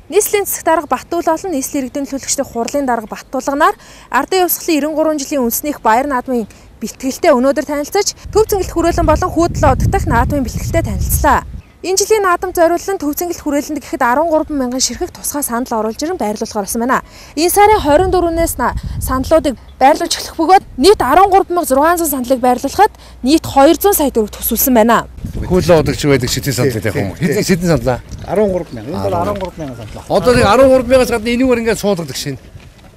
Нийслэлийн засаг дарга Батүл болон нийслэлийн иргэдийн төлөөлөгчдийн хурлын дарга Баттулганаар ардын хувьсгалын 93 жилийн үндэсний их баяр наадмын бэлтгэлтэй өнөөдөр танилцаж, Төв цэнгэлт хүрээлэн болон Хүйдэл одогдох наадмын бэлтгэлтэй танилцлаа. Энэ жилийн наадам зориулан Төв цэнгэлт хүрээлэнд гэхэд 13 мянган ширхэг тусгай сандал оруулж ирэн байрлуулахар болсон байна. Энэ сарын 24-ээс сандлуудыг байрлуулж эхлэх бөгөөд нийт 13,600 сандлыг байрлуулахад нийт 200 сая төгрөг төсөвлөсөн байна. Хүйдэл одогч байдаг шидийн сандлыг тавих юм уу? Хэдэн шидийн сандлаа? 13 мянга. Энэ бол 13 мянган сандлаа. Одоо нэг 13 мянгаас гадна энэгээр ингээд суулгадаг шин.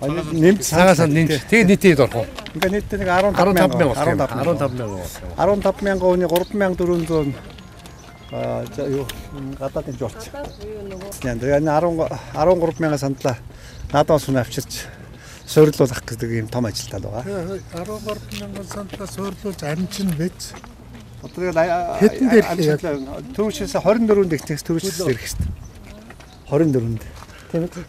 Нэмж цагаан санд нэмж. Тэгээ нийтээ хэд орох вэ? Ингээ нийтдээ нэг 15 мянга. 15 мянга. 15 мянга хүний 3400 юу гадаадын жуулч. Тэгээ энэ 13 мянган сандлаа наадмаас хүн авчирч суйрлуулах гэдэг ийм том ажилтал байгаа. 13 мянган сандлаа суйрлуулж амжина биз? Одоо тэгэл хэдэн дээр түрүүчээс 24-нд ихнээс түрүүчээс ирэх хэвээр. 24-нд. Тийм үү?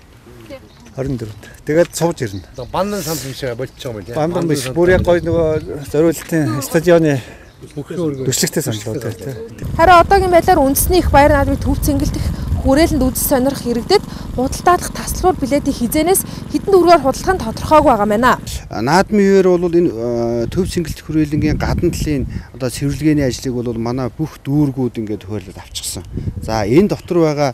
24-нд. Тэгээд сууж ирнэ. Бандан сандал биш болчихж байгаа юм байна. Бандан биш. Бүр яг гоё нөгөө зориултын стадионы дүрслэгтэй сандлууд тийм. Харин одоогийн байдлаар үндэсний их баяр наадмын Төв цэнгэлдэх хүрээлэнд үзэл сонирх иргэдэд худалдаалах тасалбар билетийг хизээнээс хэдэн төгрөгөөр худалдах нь тодорхойгүй байгаа юм байна. Наадмын үеэр бол энэ Төв цэнгэлт хүрээлэнгийн гадна талын одоо цэвэрлэгээний ажлыг бол манай бүх дүүргүүд ингээд хөөрлөд авчихсан. За энэ дотор байгаа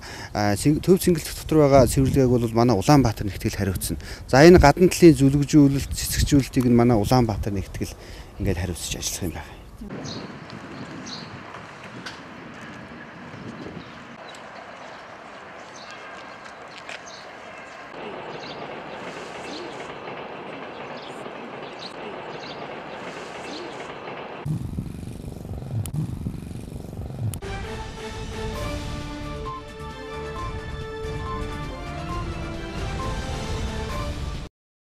Төв цэнгэлт дотор байгаа цэвэрлэгээг бол манай Улаанбаатар нэгтгэл хариуцна. За энэ гадна талын зүлэгжүүлэлт, цэцэгжүүлэлтийг нь манай Улаанбаатар нэгтгэл ингээд хариуцж ажиллах юм байна.